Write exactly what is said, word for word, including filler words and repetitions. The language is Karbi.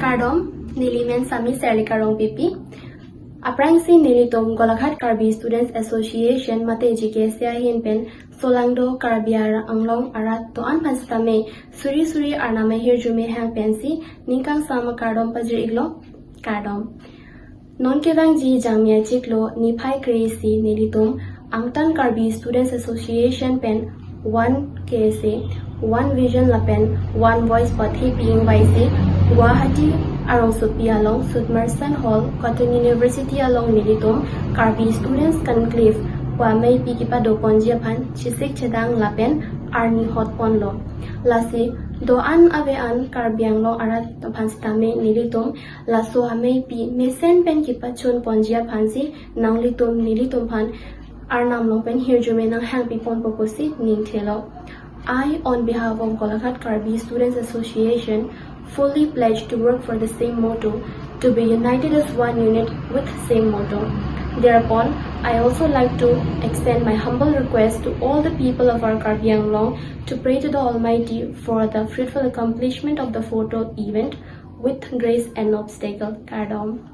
Kardom, neli men Sami Serlika Rongpipi. Aphrangsi nelitum Golaghat Karbi Students Association mate G K S A ahin pen solangdo Karbi Anglong arat do-an aphan sitame suri suri Arnam ahirjume hang pensi ningkangsam akardom pajir-iklo, kardom. Non kevangji Jangmi achiklo niphai kre-isi nelitum Angtan Karbi Students Association pen One K S A, One Vision lapen One Voice pathepi ingvaisi Guwahati arongsopi along Sutmerson Hall, Cotton University along nelitum Karbi Students Conclave pu ameipi kepadoponji aphan chesik chedang lapen arni hotponlo. Lasi do-an ave-an Karbi Anglong arat aphan sitame nelitum laso ameipi mesen pen kepachunponji aphansi nanglitum nelitum aphan Arnam along pen hirjume nanghangpiponpo pusi ningthelo. I, on behalf of Golaghat Karbi Students Association, fully pledge to work for the same motto, to be united as one unit with same motto. Thereupon, I also like to extend my humble request to all the people of our Karbi Anglong to pray to the Almighty for the fruitful accomplishment of the foretold event with grace and obstacle. Kardom.